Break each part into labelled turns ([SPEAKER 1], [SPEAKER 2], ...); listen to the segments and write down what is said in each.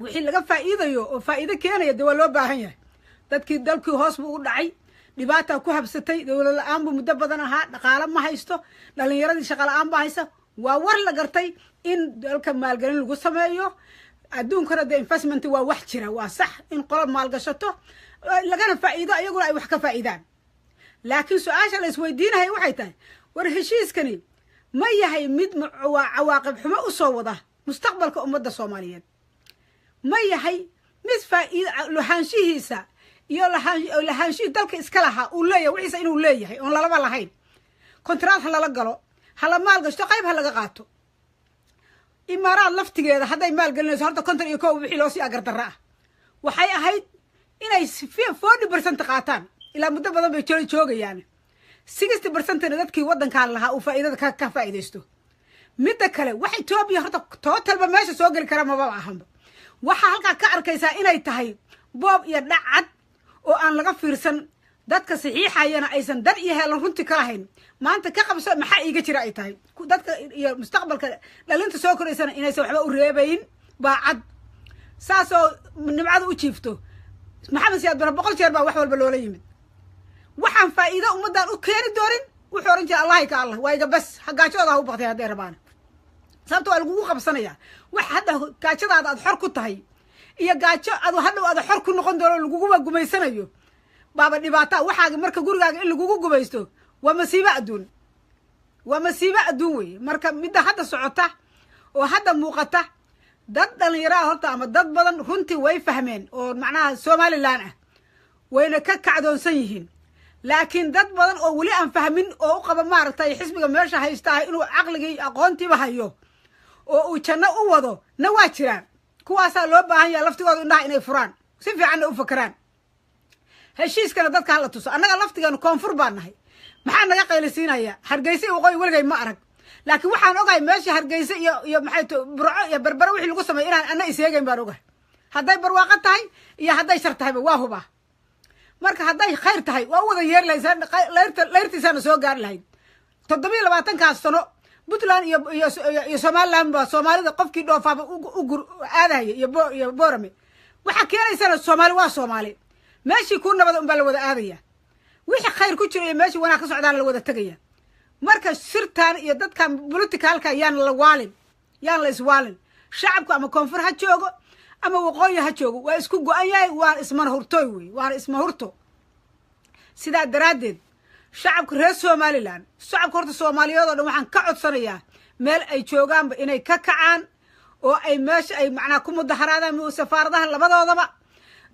[SPEAKER 1] Wixii laga faa'iidayo oo faa'iido keenaya dee waa loo baahan yahay. Dadkii dalkii hoos buu u dhacay, dhibaataa ku habsatay, dowlad la-aan buu muddo badan ahaa, dhaqaalo ma haysto, dhalinyaradii shaqa la-aan baa haysta. Waa war la gartay in dalka maalgelin lagu sameeyo. Adduunkana dee investment waa wax jira, waa sax in qolo maalgashato lagana faa'iido, iyaguna ay wax ka faa'iidaan. Laakiin su-aasha la isweydiinaya waxay tahay: war heshiiskani ma yahay mid cawaaqib xumo usoo wada mustaqbalka ummadda Soomaaliyeed? Ma yahay mid faa'iid lahaanshihiisa iyo lahaanshihii dalka iska lahaa uu leeyahay, wixiisa inuu leeyahay oon lalaba lahayn? Contract ha lala galo, hala maalgashto, qayb ha laga qaato. Imaaraad laftigeeda hadday maalgelinayso, horta 51 wixii loo sii agardarra ah waxay ahayd inay 40% qaataan, ilaa muddo badan bay joogayaan, 60%na dadkii waddankaan lahaa uu faa'iidada ka faa'iidaysto. Midda kale, wax Etoobiya horta totalba meesha soo geli kara mababa ahanba. Waxaa halkaa ka arkaysaa inay tahay boob iyo dhacad oo aan laga fiirsan, dadka saxiixayana aysan dan iyo heelan runtii ka lahayn. Maanta ka qabso maxaa iiga jira ay tahay, dadka iyo mustaqbalka dhalinta soo koraysana inaysan waxba u reebayn baa cad. Saasoo nimcada u jiifto Maxamed Siyaad Bare 100 jeer baa wax walba loola yimid. Waxaan faa'iido ummaddan u keeni doonin wuxuu ohan jira: "Allahi ka Allah, waa iga bas, gaajadooda ha u baqtay hadday rabaan." Sababta waa lagugu qabsanayaa. Wax hadda gaajadaada aad xor ku tahay iyo gaajo adu hadhow aada xor ku noqon doono laguguba gumaysanayo baaba dhibaata. Waxaaga marka gurigaaga in lagugu gumaysto waa masiibo adduun, waa masiibo adduun weye. Marka midda hadda socota oo hadda muuqata, dad dhalinyaraa horta ama dad badan runtii way fahmeen oo macnaha Somaliland ah, wayna ka kacdoonsan yihiin. Laakiin dad badan oo weli aan fahmin oo u qaba maaragtay xisbiga meesha haysta inuu caqligii aqoontiiba hayo oo uu janno u wado na waa jiraan. Kuwaasaa loo baahan yaha laftigooda indhaha inay furaan, si fiicanna u fakeraan. Heshiiskana dadka hala tuso. Annaga laftigeenu koonfur baan nahay, maxaa naga qaylisiinaya Hargeysa iyo waqooyi? Weligay ma arag, laakiin waxaan ogahay meesha Hargeysa iyo maxay to Burco iyo Berbere wixii lagu sameey inaan ana iseegayn baan ogahay. Hadday barwaaqo tahay iyo hadday shar tahayba waa hubaa. Marka hadday khayr tahay waa u wada yeeri lahayd, layrtiisaana soo gaari lahayd. 27-kaas sano Puntland iyo Somaliland ba Soomaalida qofkii dhoofaaba u gur aadahaya iyo Boorame. Waxaa keenaysana Soomaali waa Soomaali, meeshii kuu nabada unbaa la wada aadaya, wixii khayr ku jira iyo meeshii wanaag ka socdaana la wada tegaya. Marka sirtan iyo dadkan politicalka yaan la waalin, yaan la iswaalin. Shacabku ama koonfur ha joogo ama waqooyi ha joogo, waa isku go-an yahay, waana ismana hurtooy wey, waana isma hurto. Sidaa daraaddeed shacabka reer Somaliland, shacabka horta Soomaaliyeed oo dhan, waxaan ka codsanayaa meel ay joogaanba inay ka kacaan oo ay meesha ay macnaha ku mudaharaadaan safaaradaha labadoodaba.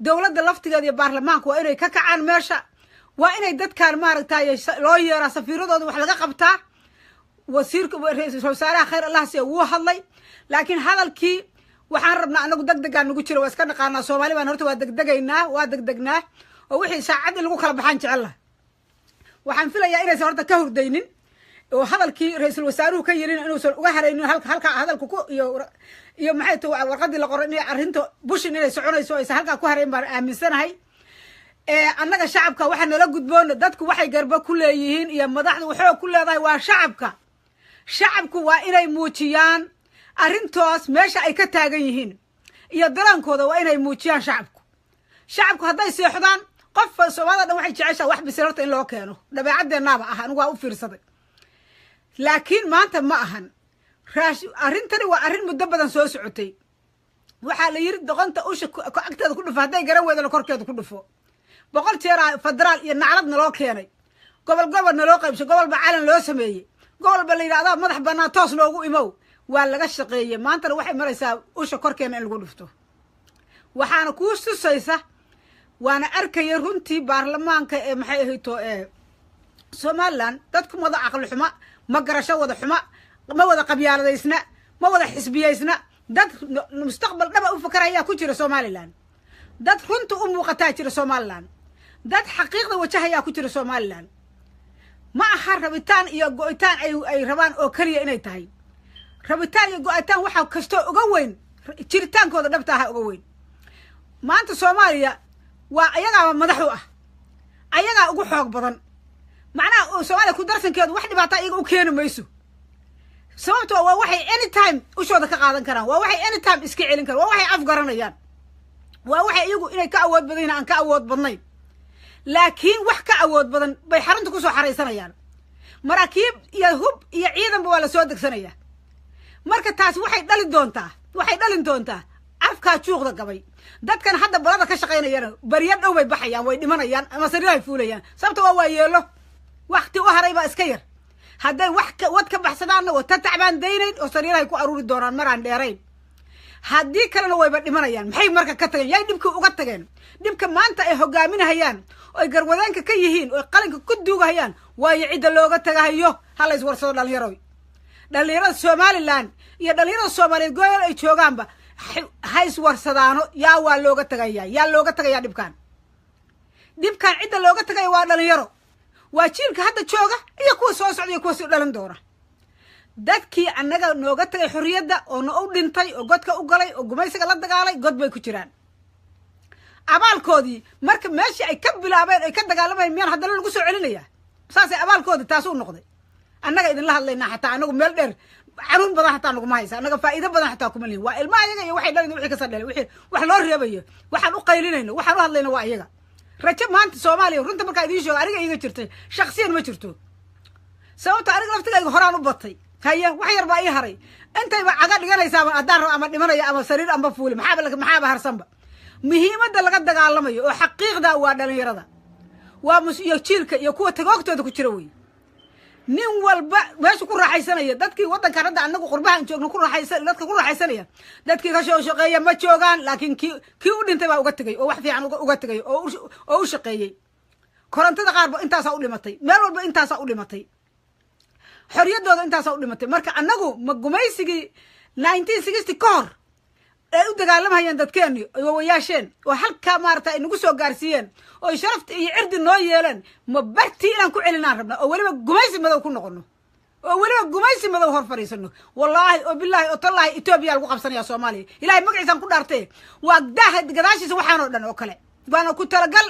[SPEAKER 1] Dowladda laftigeeda iyo baarlamaanka waa inay ka kacaan meesha, waa inay dadkan maaragtay loo yeeraa safiiradooda, wax laga qabtaa. Wasiirka, ra-iisul wasaaraha, khayr Allah siya, wuu hadlay, laakiin hadalkii waxaan rabnaa anagu deg degaan nagu jira. Waa iska naqaanaa, Soomaali baan horta, waa degdegaynaa, waa degdegnaa oo wixii saacad in lagu kala baxaan jecel lah. Waxaan filayaa inaysan horta ka hurdaynin oo hadalkii ra-iisul wasaaruhu ka yirin inuusan uga haraynin halka hadalka ku iyo maxay ta warqadii la qoray, inay arrinta bushin inay soconayso, aysan halkaa ku harayn baan aaminsanahay. Annaga shacabka waxaa nala gudboona, dadku waxay garba ku leeyihiin iyo madaxdu waxoog ku leedahay waa shacabka. Shacabku waa inay muujiyaan arrintoos meesha ay ka taagan yihiin iyo daraankooda, waa inay muujiyaan shacabku. Shacabku hadday seexdaan, qof Soomaalida dhan waxay jeceshaa wax bisil horta in loo keeno, dabeecadeennaaba ah. Anigu waa u fiirsaday, laakiin maanta ma ahan raash. Arrintani waa arrin muddo badan soo socotay. Waxaa la yiri doqonta usha agteeda ku dhufo, hadday garan weydana korkeeda ku dhufo. 100 jeeraa federaal iyo naclad naloo keenay, gobol gobol naloo qaybshay, gobolba calan loo sameeyey, gobolba la yidhi adaa madax banaan, toos noogu imow. Waa laga shaqeeyey. Maantana waxay maraysaa usha korkeena in lagu dhufto. Waxaana kuu tusaysa, waana arkaya runtii, baarlamaanka ee maxay ahayto ee Somaliland, dadku wada caqli xuma, ma garasho wada xuma, ma wada qabyaaladaysna, ma wada xisbiyaysna. Dad mustaqbal dhaba u fakarayaa ku jira Somaliland, dad runta u muuqataa jira Somaliland, dad xaqiiqda wajahayaa ku jira Somaliland. Ma aha rabitaan iyo go-itaan ay rabaan oo keliya inay tahay rabitaan iyo go-itaan. Waxaa kastoo uga weyn jiritaankooda dhabta aha uga weyn. Maanta Soomaaliya waa ayagaaba madax u ah, ayagaa ugu xoog badan. Macnaha Soomaaliya ku darsankeedu wax dhibaataa iyaga u keeni mayso. Sababto waa waxay anytime ushooda ka qaadan karaan, waa waxay anytime iska celin karaan, waa waxay afgaranayaan, waa waxay iyagu inay ka awood badan yihin aan ka awood badnayn, laakiin wax ka awood badan bay xarunta kusoo xaraysanayaan. Maraakiib iyo hub iyo ciidanba waa lasoo degsanaya. Marka taasi waxay dhali doontaa, waxay dhalin doontaa afkaa juuqda gabay. Dadkan hadda balada ka shaqaynayana baryo dhow bay baxayaan, way dhimanayaan ama sariirahay fuulayaan. Sababta waa waayeelo, wakti u haray baa iska yar. Hadday wax wad ka baxsadaanna wata tacbaan daynayn oo sariirahay ku aruuri doonaan maraan dheerayn. Haddii kalena wayba dhimanayaan. Maxay marka ka tageen? Yay dhibka uga tageen? Dhibka maanta ay hogaaminahayaan, oy garwadeenka ka yihiin, oy qalinka ku duugahayaan, waayo cidda looga tagahayo. Hala iswarsado dhalinyaroy. Dhalinyarada Somalilan iyo dhalinyarada Soomaaliyeed gooyal ay joogaanba ha iswarsadaano. Yaa waa looga tagaya? Yaa looga tagayaa dhibkaan? Dhibkaan cidda looga tagaya waa dhalinyaro, waa jiilka hadda jooga iyo kuwa soo socda iyo kuwa sii dhalan doona. Dadkii annaga nooga tagay xorriyadda oo na u dhintay oo godka u galay oo gumaysiga la dagaalay, god bay ku jiraan. Abaalkoodii marka meeshii ay ka bilaabeen, ay ka dagaalamayeen, miyaan haddana lagu soo celinayaa? Saasay abaalkoodii taas u noqday. Annaga idinla hadlaynaa xataa anagu meel dheer xanuun badan xataa naguma haysa, annaga faa'iido badan xataa kuma lihin. Waa ilmaha iyaga iyo waxay dhalin, wixii kasoo dhalay, wixii wax loo reebayo. Waxaan u qaylinayno, waxaan u hadlayno waa iyaga. Rajo maanta Soomaaliya, runta markaa idiin sheego, aniga iiga jirtay shaksiyan ma jirto. Sababta aniga laftigayga horaan u batay. Haya, wax yar baa ii haray. Intayba caga dhiganaysaaba haddaan rabo ama dhimanaya ama sariir amba fuuli, maxaaba harsanba? Muhiimadda laga dagaalamayo oo xaqiiqda waa dhalinyarada, waa mus iyo jiilka iyo kuwa tagoogtooda ku jira wey. Nin walba meeshu ku raaxaysanaya, dadkii waddankan hadda anagu qurbahan joogno ku raaxaysa, dadka ku raaxaysanaya, dadkii ka soo shaqeeya ma joogaan, laakiin kii u dhintay baa uga tegay oo wax fiican uga tegay oo u shaqeeyey. Korontada qaarba intaasaa u dhimatay, meel walba intaasaa u dhimatay, xorriyaddooda intaasaa u dhimatay. Marka annagu ma gumaysigii 1960 ka hor ay u dagaalamayeen dadkeeni, wawayaasheen oo halkaa maarata ay nagu soo gaarsiiyeen oo sharafta iyo cirdi noo yeeleen, ma bartii inaan ku celinaan rabna oo weliba gumaysi madow ku noqono oo weliba gumaysi madow hor fadhiisano? Wallaahi oo bilaahi oo tallaahi, Etoobiya lagu qabsanaya Soomaaliya. Ilahay magaciisaan ku dhaartee, waa daaha gadaashiisa waxaan oo dhan oo kale waana ku talagal.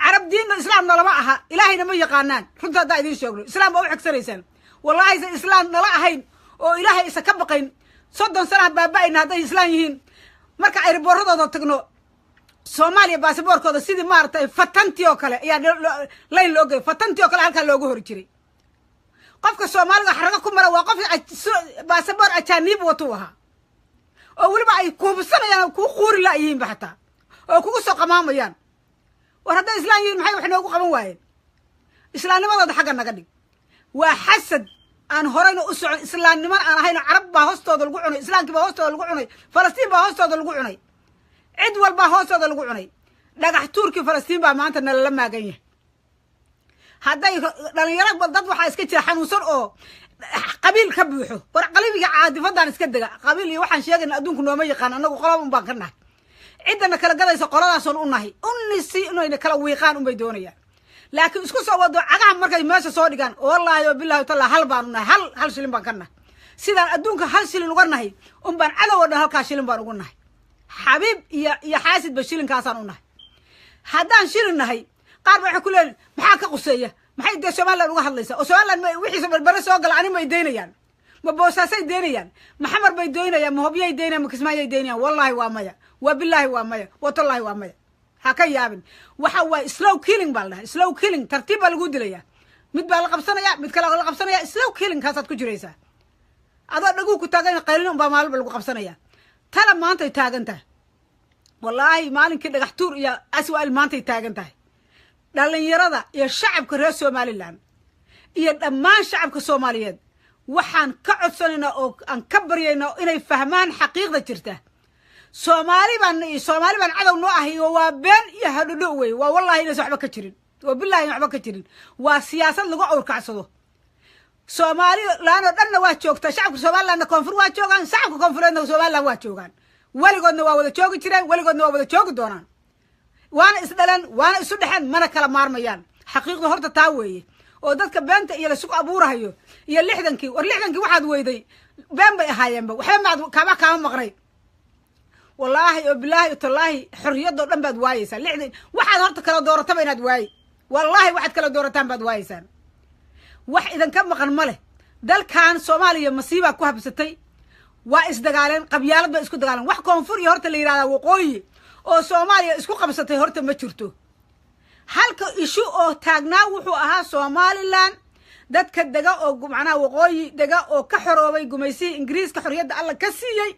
[SPEAKER 1] Carab diinna Islaam nalama aha, Ilaahayna ma yaqaanaan. Runta haddaa idiin sheegno, Islaam baa u xigsanaysaan. Wallaahi sa Islaam nala ahayn oo Ilaahay isa ka baqayn, 30 sanaha baaba-ayna hadday Islaan yihiin. Marka airport-adooda tagno Soomaaliya, basaboorkooda sidii maaragtay fatantii oo kale ayaa layn loo gey, fatantii oo kale halkaa loogu hori jiray. Qofka Soomaaliga xarago ku mara waa qof baasaboor ajaaniib watuu ahaa, oo weliba ay kuhubsanayaan oo kuu quuri la-yihiinba xataa oo kugu soo qamaamayaan. War hadday Islaan yihiin, maxay wax noogu qaban waayeen? Islaamnimadooda xagga naga dhig. Waa xasad aan horeyna u socon, islaamnimana aan ahayno. Carab baa hoostooda lagu cunay, Islaamkii baa hoostooda lagu cunay, Falastiin baa hoostooda lagu cunay, cid walbaa hoostooda lagu cunay. Dhagax tuurkii Falastiin baa maanta nalala maagan yahay. Hadday dhalinyaro, dad waxaa iska jira xanuunsan oo qabiil ka buuxo. War qalibiga caadifadan iska dega. Qabiil iyo waxaan sheegayna adduunku nooma yaqaan. Annagu qolaba un baan ka nahay. Ciddana kala gadaysa qoladaasoon u nahay, unisi inayna kala wiiqaan unbay doonayaan. Laakiin isku soo wado cagaha markay meesha soo dhigaan, wallaahi oo bilahi talla, hal baanu nahay, hal shilin baan ka nahay. Sidaan adduunka hal shilin uga nahay un baan cadow o dhan halkaa shilin baan ugu nahay. Xabiib iyo xaasidba shilinkaasaan u nahay. Haddaan shilin nahay, qaar ba waxay ku leeyihin, maxaa ka quseeya? Maxay dee Somaliland uga hadlaysaa? Oo Somaliland wixiisa Berbere soo gala ani may daynayaan? Ma Boosaasay daynayaan? Ma Xamar bay doynayaan? Ma Hobyay daynayaan? Ma Kismaayay daynayaan? Wallaahi waa maya, waa bilaahi waa maya, watallaahi waa maya. Ha ka yaabin. Waxa waaye slow killing baa la dhahay. Slow killing, tartiib baa lagu dilaya. Mid baa la qabsanaya, mid kale la qabsanaya. Slow killing kaasaad ku jiraysaa adoo dhaguu ku taagan, qaylin unbaa maalinba lagu qabsanaya. Tala maantay taagan tahay. Wallaahi maalinkii dhagax tuur iyo aswaal maantay taagan tahay. Dhalinyarada iyo shacabka reer Somaliland iyo dhammaan shacabka Soomaaliyeed waxaan ka codsanaynaa oo aan ka baryaynaa inay fahmaan xaqiiqda jirta. Soomaali baan, Soomaali baan cadow noo ahay oo waa been iyo hadhodho wey. Waa wallahi inaysan waxba ka jirin, oo billahi in waxba ka jirin. Waa siyaasad lagu awrkacsado. Soomaaliland oo dhanna waa joogtaa. Shacabka Somalilandna koonfur waa joogaan, shacabka koonfureedna Somaliland waa joogaan. Weligoodna waa wada joogi jireen, weligoodna waa wada joogi doonaan. Waana isdhaleen, waana isu dhexeen, mana kala maarmayaan. Xaqiiqda horta taa weeye oo dadka beenta iyo laisugu abuurahayo iyo 60-kii. War 60-kii waxaad weyday been bay ahaayeenba, waxba maad kaama maqnay. Wallaahi oo bilaahi tallaahi, xorriyadoo dhan baad waayeysaa. 60 waxaad horta kala doorataba inaad waayi. Wallaahi waxaad kala doorataan baad waayeysaan. Wax idinka maqan ma leh. Dalkan Soomaaliya masiibaa ku habsatay. Waa isdagaaleen, qabyaalad bay isku dagaaleen. Wax koonfur iyo horta la yidhahdaa waqooyi oo Soomaaliya isku qabsatay horta ma jirto. Halka issue oo taagnaa wuxuu ahaa Somaliland, dadka dega oo macnaha waqooyi dega oo ka xoroobay gumaysihii Ingiriiska, xorriyadda Alla ka siiyey,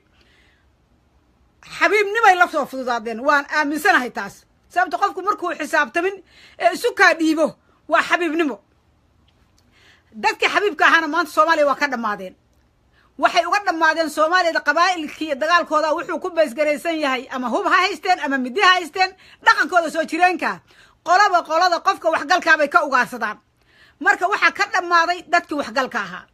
[SPEAKER 1] xabiibnimay la soo fududaadeen. Waan aaminsanahay taas, sababta qofku markuu xisaabtamin ee isu kaa dhiibo waa xabiibnimo. Dadkii xabiibka ahaana maanta Soomaaliya waa ka dhammaadeen. Waxay uga dhammaadeen Soomaaliyada qabaa'ilkii iyo dagaalkooda wuxuu ku baysgaraysan yahay, ama hub ha haysteen ama midi ha haysteen, dhaqankooda soo jireenka, qolaba qolada qofka waxgalkaabay ka ugaarsadaan. Marka waxaa ka dhammaaday dadkii waxgalka ahaa.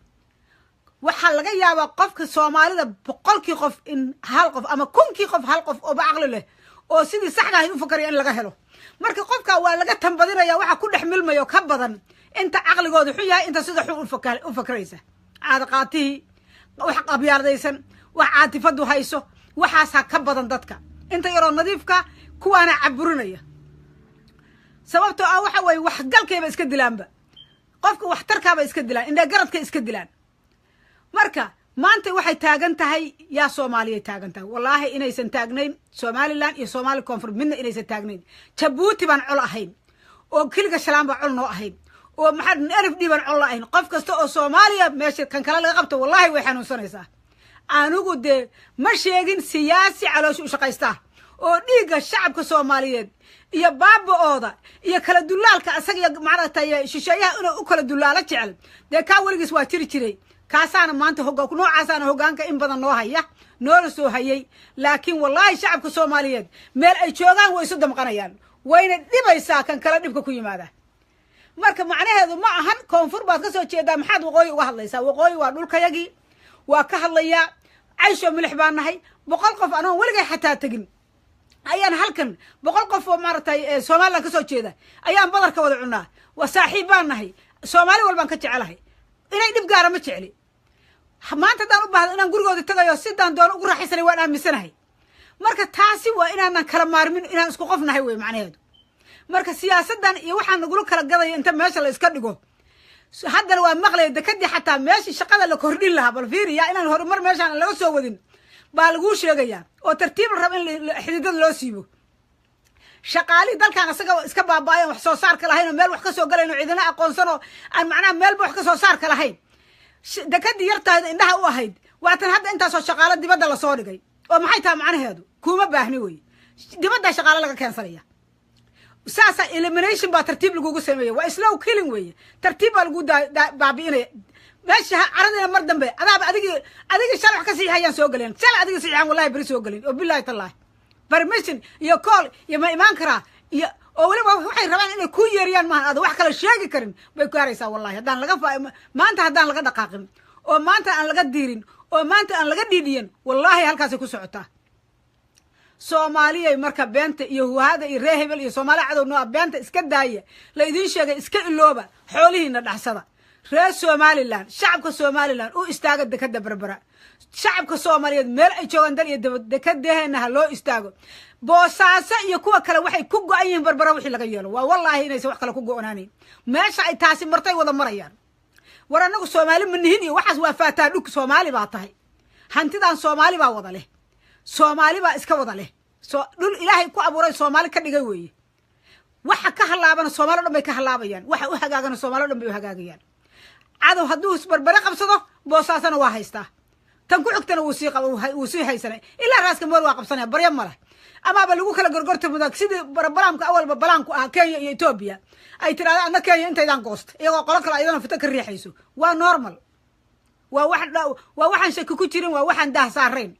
[SPEAKER 1] Waxaa laga yaabaa qofka Soomaalida 100kii qof in hal qof ama 1000kii qof hal qof ooba caqli leh oo sidii saxda ahayd u fakaraya in laga helo. Marka qofka waa laga tambadinaya, waxa ku dhex milmayo ka badan inta caqligooda xun yahay, inta sida xun u fakaraysa, caadaqaatihii, wax qabyaaladaysan, wax caatifadu hayso, waxaasaa ka badan dadka. Inta yaroo nadiifka kuwaana caburinaya, sababtoo ah waxa weeye waxgalkayba iska dilaanba, qofka waxtarkaaba iska dilaan, indhagaradka iska dilaan. Marka maanta waxay taagan tahay, yaa Soomaaliyay taagan tahay? Wallaahi inaysan taagnayn Somaliland iyo Soomaali koonfur midna inaysan taagnayn. Jabuuti baan col ahayn, oo keliga shalaan baa col noo ahayn, oo maxaa NFD baan col ahayn. Qof kasta oo Soomaaliya meesha kan kale laga qabto, wallahi way xanuunsanaysaa. Anigu dee ma sheegin siyaasi caloosha u shaqaystaa oo dhiigga shacabka Soomaaliyeed iyo baaba-ooda iyo kala dulaalka asaga iyo maaragtay shisheeyaha inuu u kala dulaalo jecel. Dee kaa weligiis waa jiri jiray, kaasaana maanta hoga noocaasaana hoggaanka in badan noo haya, noola soo hayay. Laakiin wallaahi shacabka Soomaaliyeed meel ay joogaan way isu damqanayaan, wayna dhibaysaa kan kale dhibka ku yimaada. Marka macnaheedu ma ahan koonfur baad ka soo jeedaa, maxaad waqooyi uga hadlaysaa? Waqooyi waa dhulkayagii, waa ka hadlayaa. Caysho milix baan nahay. 100 qof anoon weligay xataa tegin ayaan halkan 100 qof oo maaragtay Somaliland kasoo jeeda ayaan badarka wada cunaa. Waa saaxiib baan nahay. Soomaali walbaan ka jecelahay, inay dhib gaara ma jecli. Maanta haddaan u baahdo inaan gurigooda tagayo, sidaan doono ugu raaxaysanay, waan aaminsanahay. Marka taasi waa inaanan kala maarmin, inaan isku qof nahay wey macnaheedu. Marka siyaasaddan iyo waxaan nagula kala gadaya inta meesha la iska dhigo, haddana waa maqlaya dekadii xataa meeshii shaqada la kordhin lahaa. Bal fiiriya, inaan horumar meeshaan laga soo wadin baa laguu sheegayaa, oo tartiib la raba in xididada loo siibo. Shaqaalihii dalkan isaga iska baaba-ayan, wax soo saarka lahayn oo meel wax ka soo galayn oo ciidana aqoonsan oo aan macnaha meelba wax ka soo saarka lahayn, dekadii yartahayd indhaha u ahayd, waatan hadda intaasoo shaqaalo dibadda lasoo dhigay. Oo maxay tahay macnaheedu? Kuuma baahni wey, dibaddaa shaqaalo laga keensanaya. Saasaa elimination baa tartiib lagugu sameeya. Waa slow killing weeye, tartiib baa lagu baabi'inaya meesha caradina. Mar dambe adaaba adigii shalay wax ka saxiixayaan soo galeen, shalay adigii saxiixaan, wallahi beri soo gelin oo billahi tallahi permission iyo call iyo ma imaan karaa iyo oo weliba waxay rabaan inay ku yeeriyaan maahan, aada wax kale sheegi karin bay ku haraysaa. Wallahi haddaan laga maanta haddaan laga dhaqaaqin oo maanta aan laga diirin oo maanta aan laga dhiidhiyan, wallahi halkaasay ku socotaa Soomaaliyay. Marka beenta iyo huhaada iyo ree hebel iyo Soomaali cadow nooa, beenta iska daaya la idiin sheegay, iska ilooba, xoolihiina dhaxsada. Reer Somaliland, shacabka Somaliland, u istaaga dekada Berbera. Shacabka Soomaaliyeed meel ay joogaan dal iyo daba, dekadaheena ha loo istaago. Boosaaso iyo kuwa kale waxay ku go-an yihiin Berbera wixii laga yeelo. Waa wallaahi inaysan wax kale ku go-onaanayn. Meesha ay taasi martay wada marayaan. War annagu Soomaali ma nihin iyo waxaas waa faataa dhug. Soomaali baa tahay, hantidan Soomaali baa wada leh, Soomaali baa iska wada leh. So dhul Ilaahay ku abuuray Soomaali ka dhigay weeye. Waxa ka halaabana Soomaali o dhan bay ka halaabayaan, waxa u hagaagana Soomaali o dhan bay u hagaagayaan. Cadow hadduu Berbere qabsado, Boosaasana waa haystaa, tan ku xigtana wuu sii haysanay, ilaa raaska mool waa qabsanaya. Baryo male amaaba lagu kala gorgorta mudag sidii barabraamka awalba balaanku ahaa. Kenya iyo Etoobiya ay tidhahda adna Kenya intaydaan goosta, iyagoo qolo kale ayadana fito ka riixayso. Waa normal, waa wax, waa waxaan shaki ku jirin, waa waxaan daah saarayn.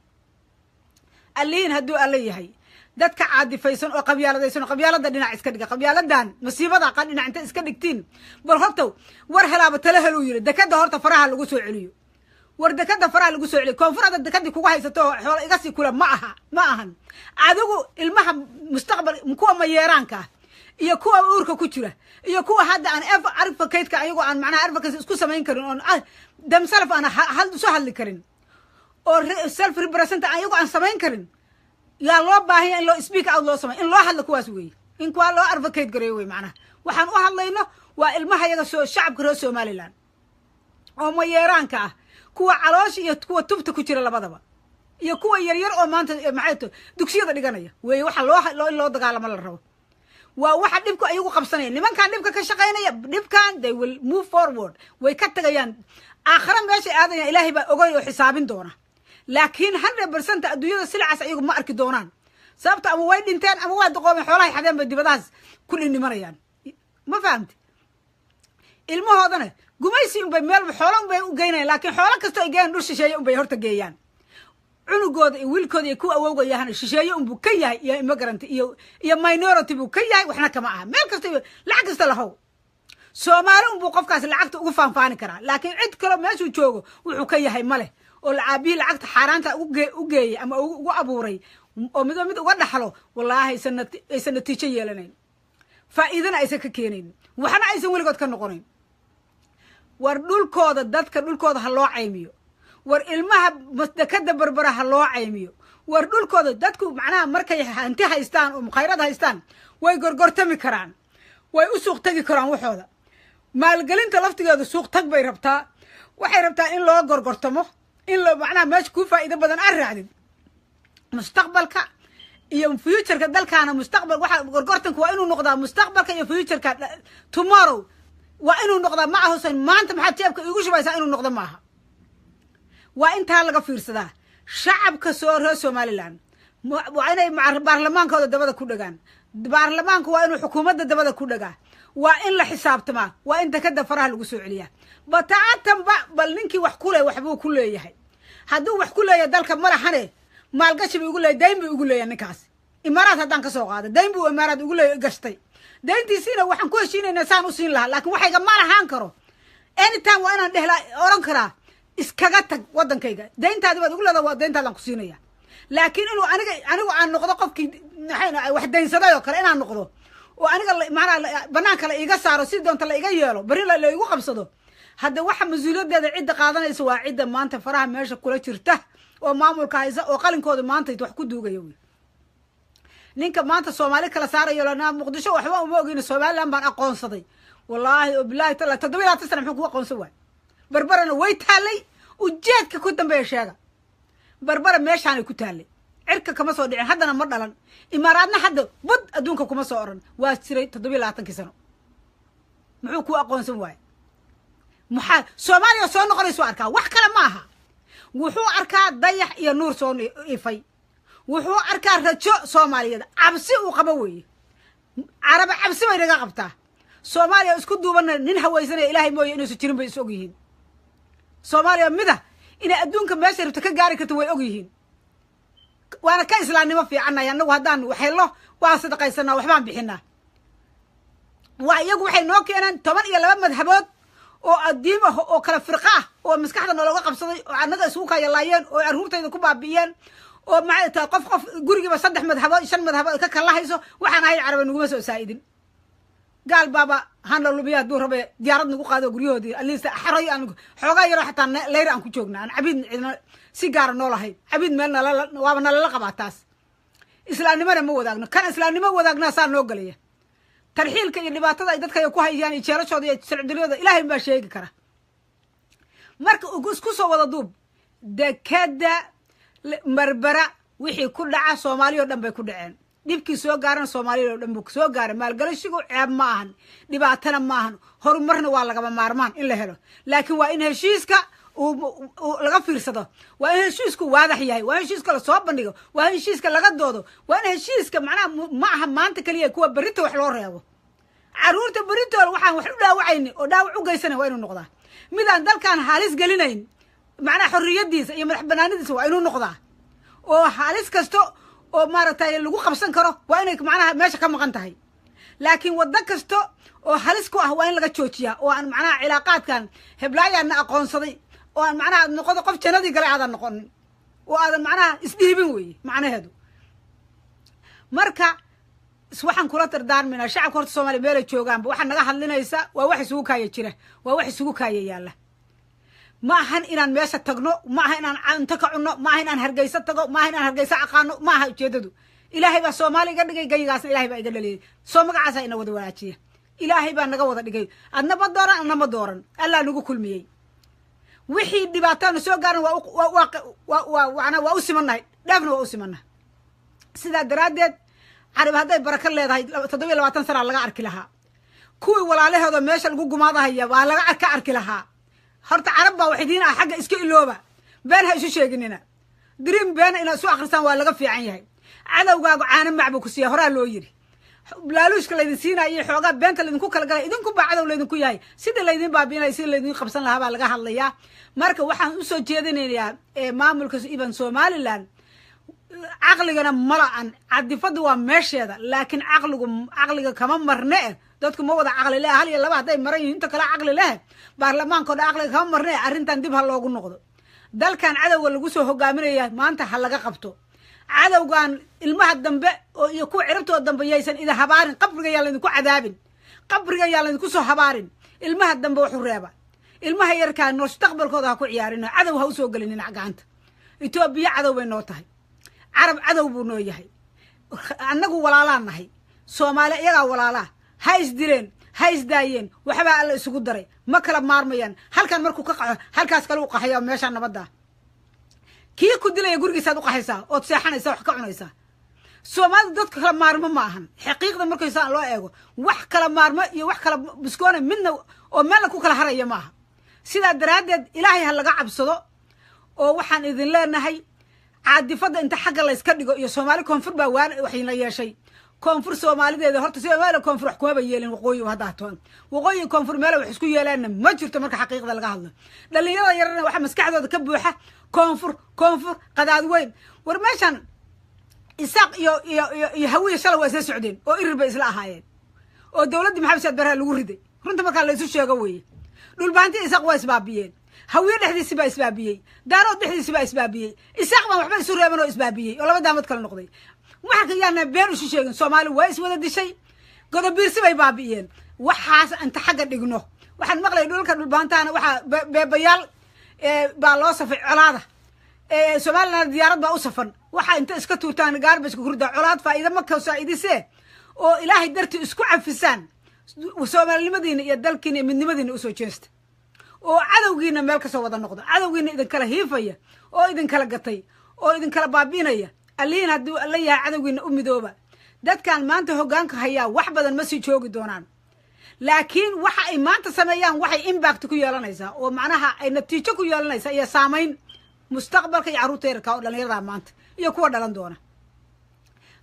[SPEAKER 1] Alliin hadduu Alla yahay, dadka caadifaysan oo qabyaaladaysan oo qabyaalada dhinac iska dhiga, qabyaaladan masiibada qa dhinac inta iska dhigtiin, bal horta war helaaba tala heluu yiri. Dekada horta faraha lagu soo celiyo. War dekada faraha lagu soo celiyo. Koonfur hadda dekadii kugu haysato oo xoola iga sii kula ma aha, ma ahan. Adigu ilmaha mustaqbal, kuwa mayeeraanka ah iyo kuwa uurka ku jira iyo kuwa hadda aan advocate-ka, ayagoo aan macnaha advocacy isku samayn karin, oon themself aan soo hadli karin, oo self represent ayagoo aan samayn karin, yaa loo baahanya in loo speak out loo samay, in loo hadlo. Kuwaas weeye in kuwaa loo advocate gareeyo wey. Macnaha waxaan u hadlayno waa ilmaha yaga soo shacabka reer Somaliland. Oo mayeeraanka ah, kuwa caloosha iyo kuwa tubta ku jira labadaba, iyo kuwa yaryar oo maanta maxay to dugsiyada dhiganaya weeye. Waxa loo in loo dagaalamo la rabo waa waxa dhibku ayagu qabsanaya. Nimankan dhibka ka shaqaynaya, dhibkan they will move forward, way ka tagayaan. Aakhira meeshay aadayaan Ilaahay baa ogay oo xisaabin doona, laakiin 100% adduunyada silacaas ayagu ma arki doonaan. Sababta ama way dhinteen ama waa daqoobeen, xoolahay xadeen bay dibadahaas ku dhinimanayaan. Ma fahamti? Ilmahoodana gumaysi unbay meel xoolo unbay u geynayan, laakiin xoolo kastoo ay geeyan dhul shisheeye unbay horta geeyaan. Cunugooda iyo wiilkooda iyo kuwa awowga yahana shisheeye unbuu ka yahay, iyo immigrant iyo minority buu ka yahay, waxna kama aha. Meel kasta iyo lacag kasta lahow, Soomaali unbuu qofkaasi lacagta ugu faanfaani karaa, laakiin cid kaleo meeshuu joogo wuxuu ka yahay ma leh. Oo lacaabihii lacagta xaaraanta u geeyey ama ugu abuuray oo midba mid uga dhaxlo, wallaahi aysan natiijo yeelanayn, faa'iidana aysan ka keenayn, waxna aysan weligood ka noqonayn. War dhulkooda, dadka dhulkooda ha loo caymiyo. War ilmaha dekada Berbera ha loo caymiyo. War dhulkooda dadku macnaha markay hanti haystaan oo mukhayrad haystaan way gorgortami karaan, way u suuq tegi karaan waxooda. Maalgelinta laftigeedu suuq tag bay rabtaa. Waxay rabtaa in loo gorgortamo, in la macnaha meesha kuu faa'iido badan aad raacdid. Mustaqbalka iyo futureka dalkaana, mustaqbal waxa gorgortanka waa inuu noqdaa mustaqbalka iyo futureka, tomorrow waa inuu noqdaa. Ma ahusan maanta maxaad jeebka iigu shubaysaa inuu noqdo maaha. Waa intaa laga fiirsadaa. Shacabka soo reer Somaliland waa inay baarlamaankooda dabada ku dhagaan. Baarlamaanku waa inuu xukuumadda dabada ku dhagaa. Waa in la xisaabtamaa. Waa in dekada faraha lagu soo celiyaa bataatanba. Bal ninkii wax ku leh waxbuu ku leeyahay. Hadduu wax ku leeyahay dalka malaxane, maalgashi buu ugu leeyahy, dayn buu ugu leeyahay ninkaas. Imaaraad haddaan kasoo qaada, dayn buu Imaaraad ugu leeyahy, gashtay dayntiisiina. Waxaan ku heshiinaynaa saan u siin lahaa, laakiin waxayga ma lahaan karo. Anytime waa inaan dhehla oran karaa iskaga tag waddankayga, dayntaadi baad ugu leedaha, waa dayntaadaan ku siinaya. Laakiin inuu aniga anigu aan noqdo qofkii maxay wax daynsaday oo kale inaan noqdo, oo aniga maanaa banaanka la iiga saaro, si doonta la iga yeelo, berri la igu qabsado, hadda waxa mas-uuliyadeeda cidda qaadanaysa waa cidda maanta faraha meesha kula jirta oo maamulka haysa oo qalinkooda maanta wax ku duugaya. Wy ninka maanta Soomaali kala saarayo lanaa Muqdisho waxba uma ogeyna, Somaliland baan aqoonsaday, wallaahi oo bilahi tala 27 sana muxuu kugu aqoonsan waay? Berberana way taallay. Ujeedka ku dambeeya sheega. Berbera meeshaanay ku taallay, cirka kama soo dhicin, haddana ma dhalan. Imaaraadna hadda bud adduunka kuma soo oran. Waa jiray 27-kii sano. Muxuu ku aqoonsan waayey? Maxaa Soomaaliya soo noqonaysu arkaa? Wax kale ma aha. Wuxuu arkaa dayax iyo nuur soo ifay. Wuxuu arkaa rajo Soomaaliyeed. Cabsi uu qabo weeye. Caraba cabsi bay naga qabtaa. Soomaaliya isku duubana nin hawaysanaya Ilaahay mooye inuusan jirin bay is og yihiin. Soomaaliya mida inay adduunka meesha rabto ka gaari karto way og yihiin. Waana ka islaamnimo fiicannahay annagu. Haddaan waxaylo waan sadaqaysanaa, waxbaan bixinaa. Waa iyagu waxay noo keeneen 12 madhabood oo addiim ah oo kala firqa ah oo maskaxda noolooga qabsaday oo annaga isugu kayalaayeen oo carruurtayda ku baabi'iyeen, oo maxay tahay qof gurigiiba saddex madhabood, shan madhabood ka kalahayso. Waxaan ahay Caraba naguma soo saa'idin. Gaal baaba hana lumiya hadduu rabe diyaarad nagu qaado guryahoodii aliista xaray aan xoogaa yaro xataa leyr aan ku joogna, aan cabiid cidna si gaara noo lahayn, cabiid meel nalala waaba nalala qabaa. Taas islaamnimona ma wadaagno. Kan islaamnimo wadaagnaa saa noo galaya. Tarxiilka iyo dhibaatada ay dadka ku hayaan iyo jeelashooda iyo sharciduryada Ilaahay baa sheegi kara. Marka isku soo wada duub, dekada Berbera wixii ku dhaca Soomaaliya o dhan bay ku dhaceen. Dhibkii soo gaarana Soomaaliya o dhan buu soo gaaray. Maalgelashigu ceeb ma ahan, dhibaatana ma ahan, horumarna waa lagama maarmaan in la helo, laakiin waa in heshiiska uu laga fiirsado, waa in heshiisku waadax yahay, waa in heshiiska lasoo bandhigo, waa in heshiiska laga doodo, waa in heshiiska macnaha ma aha maanta keliya, kuwa berrito wax loo reebo, carruurta beritool waxaan wax u dhaawacayni oo dhaawac u geysanay waa inuu noqdaa. Midaan dalkan halis gelinayn macnaha xorriyadiisa iyo madax banaanidiisa waa inuu noqdaa, oo halis kasto oo maaragtay lagu qabsan karo waa inay macnaha meesha ka maqan tahay. Laakiin waddo kasta oo halis ku ah waa in laga joojiyaa, oo aan macnaha cilaaqaadkan heblaayaana aqoonsaday oo aan macnaha noqodo qof jannadii galay aadan noqonin oo aadan macnaha isdhiibin weeye macnaheedu. Marka waxaan kula dardaarmaynaa shacabka horta Soomaaliya meelay joogaanba, waxaa naga hadlinaysa waa wax isugu kaaya jira, waa wax isugu kaaya yaalla. Ma ahan inaan meesha tagno, ma aha inaan cunto ka cunno, ma aha inaan Hargeysa tago, ma aha inaan Hargeysa aqaano, ma aha ujeedadu. Ilaahay baa Soomaaliya iga dhigay, gayigaasna Ilahay baa iga dhaliyay, soo magacaasa ina wada wanaajiya. Ilaahay baa naga wada dhigay. Adna ma dooran, adna ma dooran, Allaa nagu kulmiyey. Wixii dhibaatana soo gaaran waa u simannahay, dheefna waa u simannahay. Sidaa daraaddeed, Carab hadday barako leedahay, 27 sanaa laga arki lahaa. Kuwii walaalaheedoo meesha lagu gumaadahaya waa laga ka arki lahaa. Horta Carab baa wax idiin ah, xagga iska ilooba, been ha isu sheeginina. Dream been inaad isu akrisaan waa laga fiican yahay. Cadowgaagu caano mac buu ku siiya, horaa loo yidhi. Laaluushka laydin siinaya iyo xoogaa beenta laydinku kala galay, idinku baa cadow laydinku yahay. Sidii laydin baabiinaya, sidii laydin qabsan lahaa baa laga hadlayaa. Marka waxaan usoo jeedinayaa maamulka even Somaliland, caqligana mala-an. Cadifadu waa meesheeda, laakiin caqligu caqliga kama marne. Eh, dadku ma wada caqli leh. Hal iyo laba hadday maran yihiin, inta kale caqli leh. Baarlamaanka o dhan caqliga kama marne. Arrintan dib ha loogu noqdo. Dalkan cadowga lagu soo hogaaminaya maanta ha laga qabto. Cadowgan ilmaha dambe oo iyo kuwa ciribtooda dambe yaysan ida habaarin. Qabriga yaa laydinku cadaabin, qabriga yaa laydinku soo habaarin. Ilmaha dambe waxu reeba, ilmaha yarkaa mustaqbalkooda ha ku ciyaarin. Cadow ha usoo gelinin gacanta. Etoobiya cadow bay noo tahay, Carab cadow buu noo yahay. Annagu walaalaan nahay, Soomaali iyagaa walaalaa. Ha isdileen, ha isdaayeen, waxbaa Alla isugu daray, ma kala maarmayaan. Halkan markuu ka qaxo, halkaas kale u qaxaya. Meeshaa nabadda kii ku dilaya gurigiisaad u qaxaysaa ood seexanaysaa, wax ka cunaysaa. Soomaalida dadka kala maarmo ma ahan. Xaqiiqda markaysaa loo eego, wax kala maarmo iyo wax kala biskoona midna oo meelna ku kala haraya ma aha. Sidaa daraaddeed, Ilaahay ha laga cabsado. Oo waxaan idin leenahay, caadifadda inta xagga layska dhigo iyo Soomaali koonfur baa waan waxayna yeeshay. Koonfur Soomaalideeda horta Soomaaliya koonfur wax kumaba yeelin. Waqooyi hadda hatoon, waqooyi koonfur meela wax isku yeelaanna ma jirto. Marka xaqiiqda laga hadlo, dhalinyarada yarana waxaa maskaxdooda ka buuxa koonfur, koonfur qadaad weyn. War meeshan Isaaq iyo Hawiya shalay waa isla socdeen oo Irir bay isla ahaayeen oo dowladdii Maxamed Saad Barre lagu riday. Runta markaa la isu sheego weeye. Dhulbaanti Isaaq waa isbaabiyeen, Hawiye dhexdiisi baa isbaabiyey, Daarood dhexdiisi baa isbaabiyey. Isaaq baan waxba isu reeban oo isbaabiyey oo laba daamad kala noqday. Waxaa yaana been isu sheegin. Soomaali waa iswada dishay, Godobiirsi bay baabi'iyeen. Waxaas inta xagga dhigno, waxaan maqlay dhulka Dhulbaantaana waxaa beebayaal baa loo safay colaada. Somaliland diyaarad baa u safan. Waxaa inta iska tuurtaan gaarbajka kurda, colaad faa'iida ma kasaaidisee oo Ilaahay dartii isku cafisaan. Soomaalinimadiina iyo dalkiina iyo midnimadiina usoo jeesta oo cadowgiina meel kasoo wada noqdo. Cadowgiina idinkala hiifaya oo idinkala gatay oo idinkala baabi'inaya, Allihiin hadduu alla yahay, cadowgiina u midooba. Dadkan maanta hoggaanka hayaa wax badan ma sii joogi doonaan, laakiin waxa ay maanta sameeyaan waxay impact ku yeelanaysaa oo macnaha ay natiijo ku yeelanaysaa iyo saamayn mustaqbalka iyo carruurta yararka oo dhalinyarada maanta iyo kuwa dhalan doona.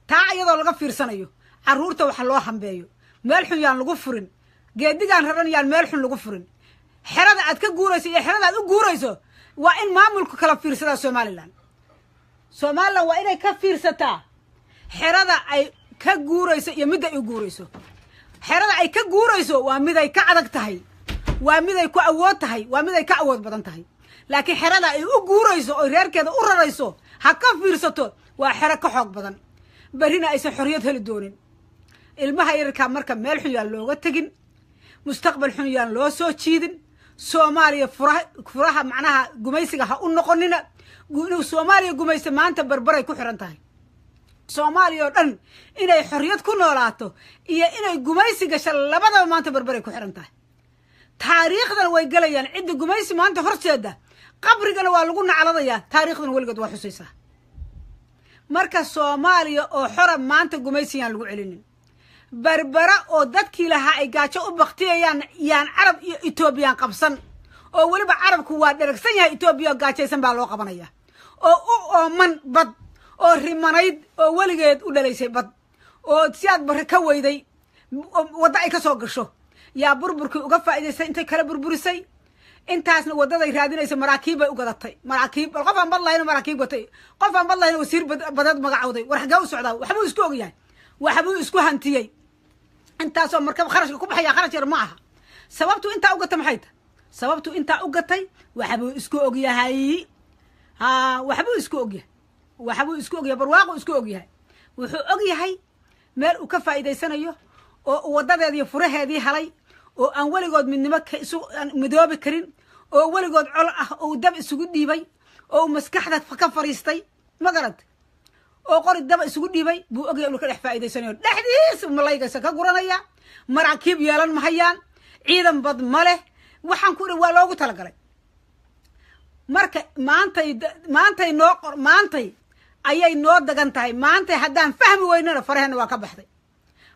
[SPEAKER 1] Taa iyadoo laga fiirsanayo, carruurta waxa loo hambeeyo, meel xun yaan lagu furin. Geedigaan raran yaan meel xun lagu furin. Xerada aad ka guurayso iyo xerada aad u guurayso waa in maamulku kala fiirsadaa. Somaliland waa inay ka fiirsataa xerada ay ka guurayso iyo midda ay u guurayso. Xerada ay ka guurayso waa mid ay ka adag tahay, waa mid ay ku awood tahay, waa mid ay ka awood badan tahay. Laakiin xerada ay u guurayso oy reerkeeda u rarayso ha ka fiirsato, waa xero ka xoog badan, berrina aysan xorriyad heli doonin. Ilmaha yararkaa marka meel xun yaan looga tegin, mustaqbal xun yaan loo soo jiidin. Soomaaliya furaha, furaha macnaha gumaysiga ha u noqonina. Inuu Soomaaliya gumaysta maanta Barbaray ku xiran tahay. Soomaaliya oo dhan inay xorriyad ku noolaato iyo inay gumaysi gasho labadaba maanta Barbaray ku xiran tahay. Taariikhdana way gelayaan cidda gumaysi maanta horseeda. Qabrigana waa lagu nacladayaa, taariikhdana weligood waa xusaysaa. Marka Soomaaliya oo xora maanta gumaysi yaan lagu celinin. Barbara oo dadkii lahaa ay gaajo u baktiyayaan yaan Carab iyo Etoobiyaan qabsan. Oo weliba Carabku waa dheragsan yahay, Etoobiya oo gaajaysan baa loo qabanaya oo u ooman bad oo rimanayd oo weligeed u dhalaysay bad oo Siyaad Barre ka weyday waddo ay ka soo gasho. Yaa burburkii uga faa'idaystay intay kala burburisay? Intaasna waddaday raadinaysa maraakiib bay u gadatay. Maraakiib, bal qof aan bad lahayna maraakiib gatay, qof aan bad lahayna wasiir badeed magacowday. War xaggee u socdaa? Waxbuu isku ogyahay, waxbuu isku hantiyey. Intaasoo markab kharashka ku baxaya kharash yar ma aha. Sababtu intaa u gatay maxay tahay? Sababtu intaa u gatay waxbuu isku ogyahay. Ha, waxbuu isku ogyahay, waxbuu isku ogyahay, barwaaquu isku ogyahay. Wuxuu ogyahay meel uu ka faa'iidaysanayo oo waddadeedii furaheedii halay oo aan weligood midnimo isu midoobi karin oo weligood col ah oo dab isugu dhiibay oo uu maskaxda ka fariistay, ma garad, oo qori daba isugu dhiibay buu ogyahay inuu ka dhex faa'iidaysanayo. Dhexdiisa malaygaysa ka guranaya. Maraakiib yeelan mahayaan, ciidan bad ma leh. Waxaan ku idhi waa loogu talagalay. Marka maantay noo maantay ayay noo dagan tahay. Maantay haddaan fahmi weynona, faraheenna waa ka baxday.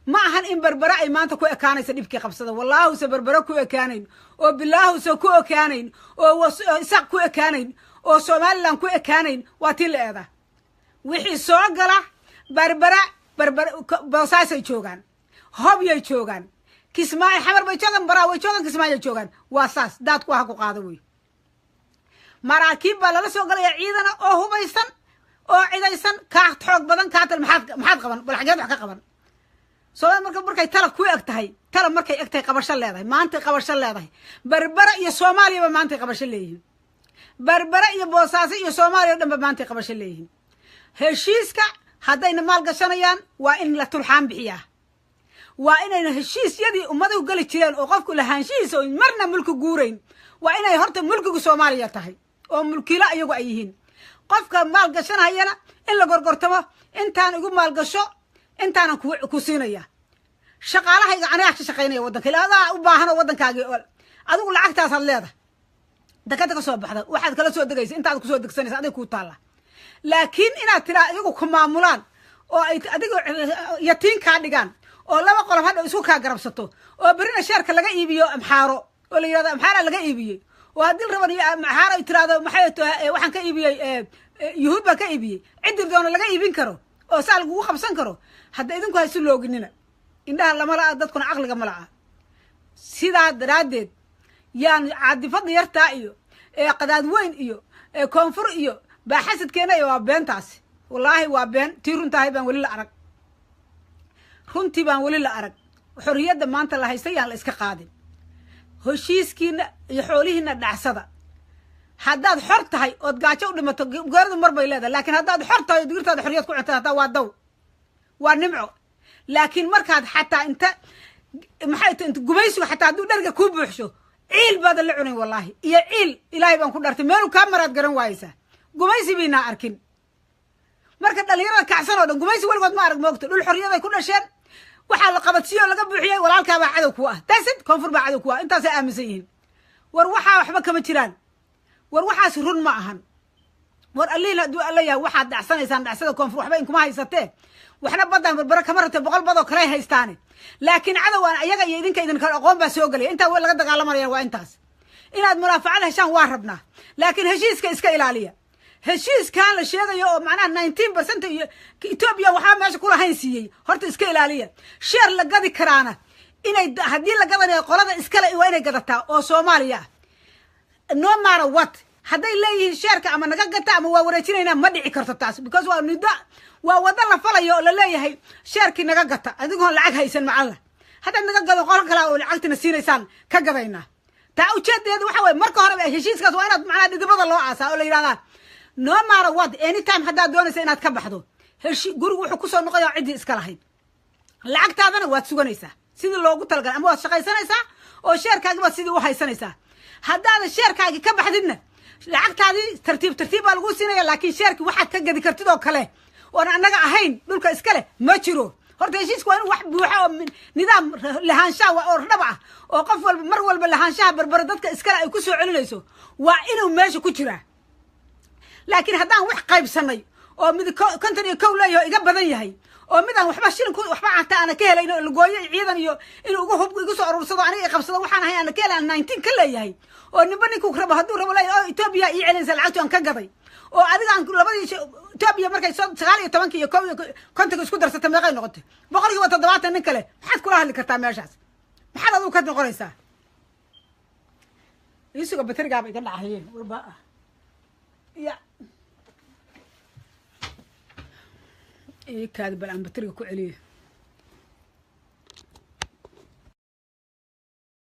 [SPEAKER 1] Ma ahan in Berbere ay maanta ku ekaanaysa dhibkii qabsada. Wallaahuse Berbere ku ekaanayn, oo bilaahuse ku ekaanayn, oo Isaaq ku ekaanayn, oo Somaliland ku ekaanayn. Waa tii la eedaa wixii soo gala Berbera. Berber Boosaasay joogaan, Hobyay joogaan, Kismaayo, Xamar bay joogaan, Baraa way joogaan, Kismaayoay joogaan. Waa saas, daadku ha ku qaado wey. Maraakiib baa lala soo galaya, ciidana oo hubaysan oo cidaysan, kaa xoog badan, kaa tal. Maxaad qaban? Bal xageed wax ka qaban? Soomali marka markay tala ku eg tahay, tala markay eg tahay, qabasho leedahay. Maantay qabasho leedahay. Berbera iyo Soomaaliyaba maantay qabasho leeyihiin. Berbera iyo Boosaaso iyo Soomaaliya o dhan ba maantay qabasho leeyihiin. Heshiiska haddayna maal gashanayaan, waa in la turxaan bixiyaa. Waa inayna heshiisyadii ummaduhu geli jireen oo qofku lahaanshihiisa oo marna mulki guurayn, waa inay horta mulkigu Soomaaliya tahay oo mulkiilo iyagu ay yihiin. Qofka maal gashanayana in la gorgortamo: intaan igu maalgasho, intaanan ku siinaya shaqaalahayga, anigaa ka shaqaynaya waddanka. Ila adaa u baahan oo waddankaagii adigu lacagtaasaad leedahay, dakada ka soo baxda, waxaad kala soo degaysa, intaad kusoo degsanaysa adig kuu taalla. Laakiin inaad tiraa iyagu ku maamulaan oo ay adiga yatiin kaa dhigaan oo laba qolob hadha isku kaa garabsato, oo berina sheerka laga iibiyo Amxaaro, oo la yidhahdo Amxaara laga iibiyey, oo haddii la raban Amxaaro ay tiraahdo, maxay tahay, waxaan ka iibiyey Yuhuud baan ka iibiyey, ciddi doona laga iibin karo oo saa lagugu qabsan karo. Hadda idinku haysu looginina, indhaha lama la'a, dadkuna caqliga ma la'a. Sidaa daraaddeed yaan caadifada yartaa iyo qadaad weyn iyo koonfur iyo baaxasadkeena iyo waa beentaasi. Wallaahi waa been. Tii runtahay baan weli la arag, runtii baan weli la arag. Xorriyadda maanta la haysta yaan la iska qaadin. Heshiiskiina iyo xoolihiina dhacsada. Haddaad xor tahay ood gaajo u dhimato, geeridu mar bay leedahay. Laakiin haddaad xor tahay oo digirtaada xorriyad ku cunta, hataa waa daw, waa nimco. Laakiin markaad xataa inta maxay ta inta gumaysigu xataa hadduu dherga kuu buuxsho, ciil baadan la cunayn. Wallaahi iyo ciil, Ilaahay baan ku dhartay, meeluu kaa maraad garan waayeysaa. Gumaysi baynaa arkin. Marka dhalinyarada kacsan oo dhan gumaysi weligood ma arag. Moogta dhul xorriyaday ku dhasheen, waxaa la qabadsiyo oo laga buuxiyey walaalkaabaa cadow ku ah, dasid koonfur baa cadow ku ah. Intaasay aaminsan yihiin. War waxaa waxba kama jiraan. War waxaas run ma ahan. War alliin hadduu alla yahay, waxaad dhacsanaysaan dhacsada. Koonfur waxba inkuma haysatee, waxna baddaan Berbere kama rabte, 100 badoo kale haystaane. Laakiin cadow aan ayaga iyo idinka idin kala aqoon baa soo gelaya. Intaa laga dagaalamanaya waa intaas. Inaad munaafacad heshaan waa rabnaa, laakiin heshiiska iska ilaaliya. Heshiiskan la sheegayo oo macnaha 19% iyo Etoobiya waxaa meesha kulahayn siiyey, horta iska ilaaliya. Share la gadi karaana inay haddii la gadanayo, qolada iskale waa inay gadataa oo Soomaaliya ah, no matter what. Hadday leeyihiin sheerka ama naga gata ama waa wareejinaynaa, ma dhici karto taas, because waa nido, waa wado la falayo oo laleeyahay sheerkii naga gata adigoon lacag haysan. Macalla haddaad naga gado, qolo kale oo lacagtina siinaysaan ka gadaynaa. Taa ujeedadeedu waxa weye, marka horeba heshiiskaas waa inaad macnaha dhidibada loo aasaa oo la yidhahdaa no matter what, anytime haddaad doonaysa inaad ka baxdo, heshi gurigu wuxuu kusoo noqoyaa ciddii iska lahayd. Lacagtaadana waad suganaysaa sidii loogu talagalay, ama waad shaqaysanaysaa oo sheerkaagi baad sidii u haysanaysaa. Haddaadan sheerkaagi ka baxdidna, lacagtaadii tartiib tartiib baa lagu siinaya. Laakiin sheerkii waxaad ka gadi kartid oo kale oon annaga ahayn dhulka iska leh ma jiro. Horta heshiiska waa in wax buuxa oo nidaam lahaanshaha oo dhab ah oo qof walba mar walba lahaanshaha Berbere dadka iskale ay ku soo celinayso, waa inuu meesha ku jiraa. Laakiin haddaan wax qaybsanay oo mid 51 leeyahay oo iga badan yahay, oo midaan waxba shilin waxba xataa aana ka helayno, lagooyo ciidan iyo inuu igu hub igu soo aruursado, aniga i qabsado, waxaan ahay aana ka helay, 19 ka leeyahay, oo ninba ninkuu rabo hadduu rabo leeyahay, oo Etoobiya ii celinaysa lacagtu aan ka gaday, oo adiga aan labadii Etoobiya markay soo 19-ka iyo 51-ka isku darsata, meeqay noqotay? 70%. Nin kale maxaad kula hadli kartaa meeshaas? Maxaad adigu ka noqonaysaa? Isuga baterigaaba iga dhacaye. Warba ya kaadi, bal aan bateriga ku celiyo.